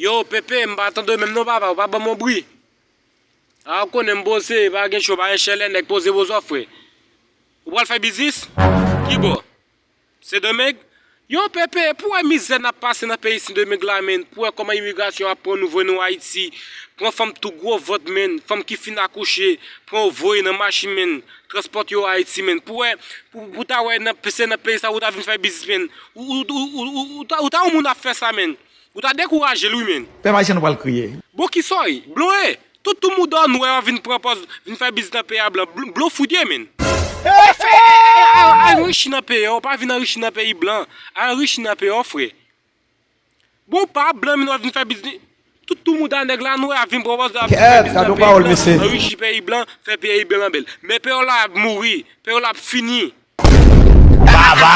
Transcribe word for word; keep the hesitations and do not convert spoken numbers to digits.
Yo, Pepe, m pa tande w menm non, papa, ou pa ban m yon bri. A, ou konnen m poze, pa gen cho, pa gen chèlè, nèg poze poze w, frè. Ou pral fè biznis? Ki bò? Sendomeng? Yo, Pepe, pou wè mizè n ap pase nan peyi Sendomeng la, menn, pou wè kòman imigrasyon ap pran nou, voye nou Ayiti, pran fanm tou gwo vant, menn, fanm ki fin akouche, pran yo voye nan machin, menn, transpòte yo Ayiti, menn, pou wè, pou, pou ta wè nan, se nan peyi sa ou ta vin fè biznis, menn, ou, ou, ou, ou, ou, ou ta, ou ta yon moun ap fè sa, menn. Ou ta dekouraje l wi, menn. Pèp ayisyen nou pral kriye. Bon, ki sòy, blon e, tout tou mouda w nwè, w ap vin pran pòz, vin fè biznis nan peyi a blan. Bl-, blon fout ye, menn. Pa fè, al, al, al anrichi nan peyi a, w pa vin anrichi nan peyi blan. Al anrichi nan peyi a w, frè. Bon, w pa blan, menn, w ap vin fè biznis. Tout tou mouda nèg la nwè, ap vin pran pòz, ap vin fè biznis nan peyi blan, anrichi peyi blan, fè peyi blan bèl. Men peyi w la ap mouri, peyi w la ap fini. Baba!